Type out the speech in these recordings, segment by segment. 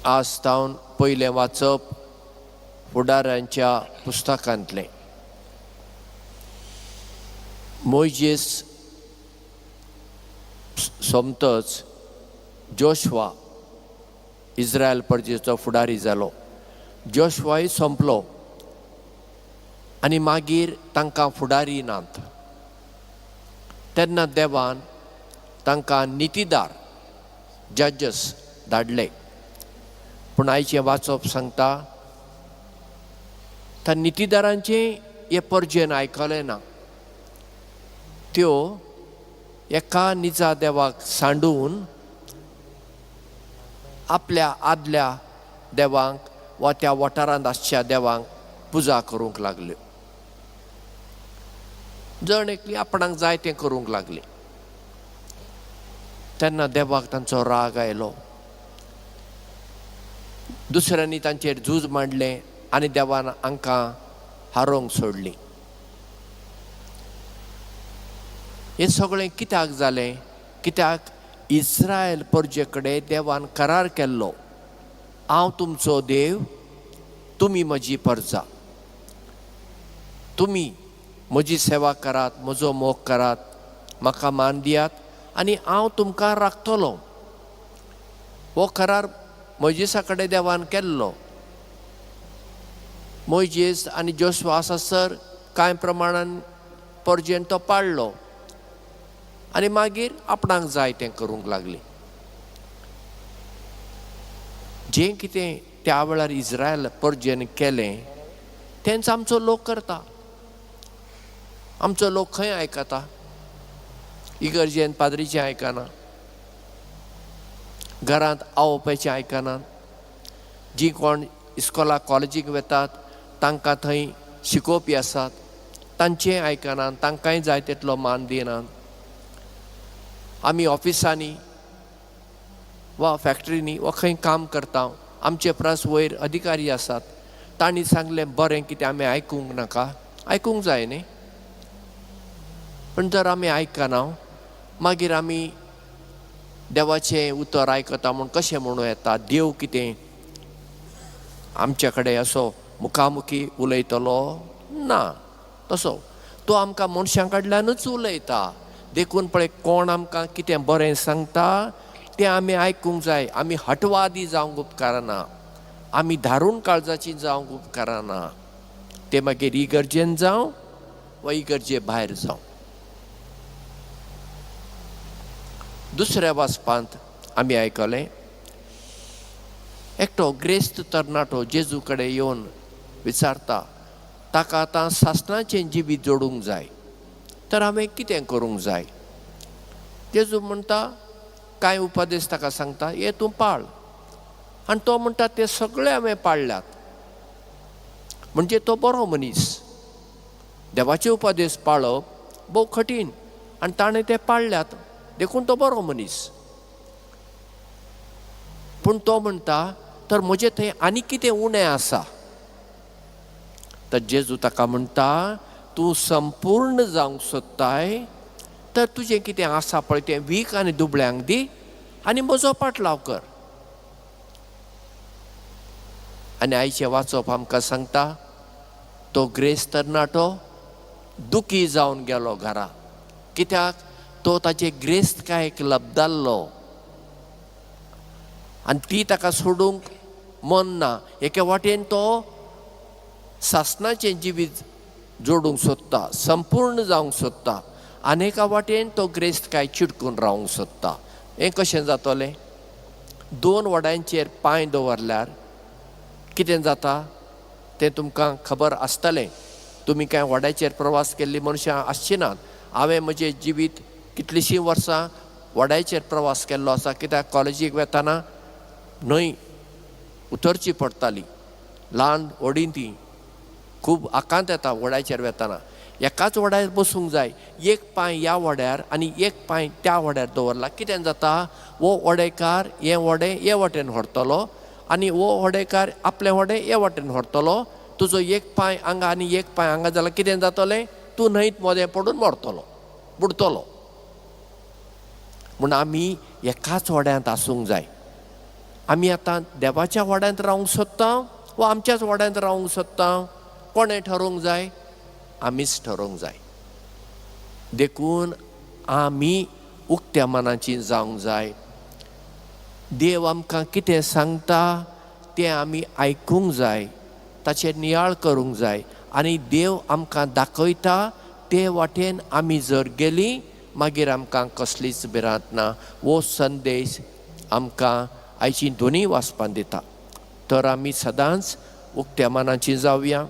आज तावन पयलें वाचप फुडाऱ्यांच्या पुस्तकांतलें. मोयजेस सोमतच जोशवा इस्रायल परजेचो फुडारी जालो. जोशवाय सोंपलो आनी मागीर तांकां फुडारी नात. तेन्ना देवान तांकां नितीदार जजस धाडले. पूण आयचें वाचप सांगता त्या नितीदारांचें हे परजेन आयकलें ना. त्यो एका निजा देवाक सांडून आपल्या आदल्या देवांक वा त्या वाठारांत आसच्या देवांक पुजा करूंक लागल्यो. जण एकली आपणाक जाय तें करूंक लागली. तेन्ना देवाक तांचो राग आयलो. दुसऱ्यांनी तांचेर झूज मांडलें आनी देवान हांकां हारोवंक सोडली. हें सगळें कित्याक जालें? कित्याक इस्रायल परजे कडेन देवान करार केल्लो, हांव तुमचो देव, तुमी म्हजी परजा, तुमी म्हजी सेवा करात, म्हजो मोग करात, म्हाका मान दियात आनी हांव तुमकां राखतलो. हो करार मोयजेसा कडेन देवान केल्लो. मोयजेस आनी जोशवा आसासर कांय प्रमाणान परजेन तो पाळ्ळो आनी मागीर आपणाक जाय तें करूंक लागली. जें कितें त्या वेळार इस्रायल परजेन केलें तेंच आमचो लोक करता. आमचो लोक खंय आयकता? इगर्जेन पाद्रीचें आयकना, घरांत आवोवपाचें आयकनात. जीं कोण इस्कोलाक कॉलेजीक वेतात तांकां थंय शिकोवपी आसात, तांचें आयकनात, तांकांय जाय तितलो मान दिनात. आमी ऑफिसांनी वा फॅक्टरींनी वा खंय काम करता, आमचे परस वयर अधिकारी आसात, तांणी सांगलें बरें कितें आमी आयकूंक नाका? आयकूंक जाय न्ही. पूण जर आमी आयकना मागीर आमी देवाचें उतर आयकता म्हूण कशें म्हणूं येता? देव कितें आमचे कडेन असो मुखामुखी उलयतलो ना. तसो तो आमकां मनशां कडल्यानूच उलयता. देखून पळय कोण आमकां कितें बरें सांगता तें आमी आयकूंक जाय. आमी हटवादी जावंक उपकारना, आमी धारून काळजाची जावंक उपकारना. तें मागीर इगर्जेन जावं वा इगर्जे भायर जावं. दुसऱ्या वाचपांत आमी आयकलें एकटो ग्रेस्त तरणाटो जेजू कडेन येवन विचारता, ताका आतां सासणाचें जिवीत जोडूंक जाय, तर हांवें कितें करूंक जाय? जेजू म्हणटा कांय उपदेश ताका सांगता, हे तूं पाळ. आनी तो म्हणटा ते सगळे हांवें पाळ्ळ्यात. म्हणजे तो बरो मनीस. देवाचे उपदेश पाळप भोव कठीण आनी ताणें ते पाळ्ळ्यात, देखून तो बरो मनीस. पूण तो म्हणटा तर म्हजें थंय आनी कितें उणें आसा. तर जेजू ताका म्हणटा तूं संपूर्ण जावंक सोदताय तर तुजें कितें आसा पळय तें वीक आनी दुबळ्यांक दी आनी म्हजो पाटलाव कर. आनी आयचें वाचप आमकां सांगता तो ग्रेस तरणाटो दुखी जावन गेलो घरा. कित्याक? तो ताचे ग्रेस्तकायेक लब्दाल्लो आनी ती ताका सोडूंक मन ना. एके वाटेन तो सासणाचें जिवीत जोडूंक सोदता, संपूर्ण जावंक सोदता, आनी एका वाटेन तो ग्रेस्तकाय चिटकून रावंक सोदता. हें कशें जातलें? दोन वड्यांचेर पांय दवरल्यार कितें जाता तें तुमकां खबर आसतलें. तुमी कांय वड्याचेर प्रवास केल्ली मनशां आसची नात. हांवें म्हजें जिवीत कितलींशीं वर्सां वड्याचेर प्रवास केल्लो आसा. कित्याक कॉलेजीक वेतना न्हंय उतरची पडटाली, ल्हान व्हडीं ती खूब आकांत येता व्हड्याचेर वेतना. एकाच व्हड्यार बसूंक जाय, एक पांय ह्या व्हड्यार आनी एक पांय त्या व्हड्यार दवरला कितें जाता, हो व्हडेकार हें व्हडें हे वाटेन व्हरतलो आनी हो व्हडेकार आपलें व्हडें हे वाटेन व्हरतलो. तुजो एक पांय हांगा आनी एक पांय हांगा जाल्यार कितें जातलें, तूं न्हंयत मोदें पडून मरतलो, बुडतलो. म्हूण आमी एकाच व्हड्यांत आसूंक जाय. आमी आतां देवाच्या वाड्यांत रावंक सोदता वा आमच्याच वाड्यांत रावंक सोदता? कोणें ठरोवंक जाय? आमीच ठरोवंक जाय. देखून आमी उक्त्या मनाची जावंक जाय. देव आमकां कितें सांगता तें आमी आयकूंक जाय, ताचेर नियाळ करूंक जाय आनी देव आमकां दाखयता ते वाटेन आमी जर गेलीं मागीर आमकां कसलीच भिरांत ना. हो संदेश आमकां आयची दोनूय वाचपान दिता. तर आमी सदांच उक्त्या मनाची जावया,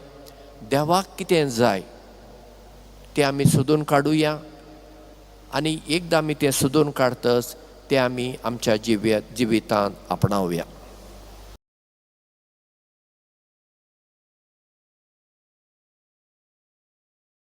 देवाक कितें जाय तें आमी सोदून काडुया आनी एकदां आमी तें सोदून काडतच तें आमी आमच्या जिवितांत आपणावया.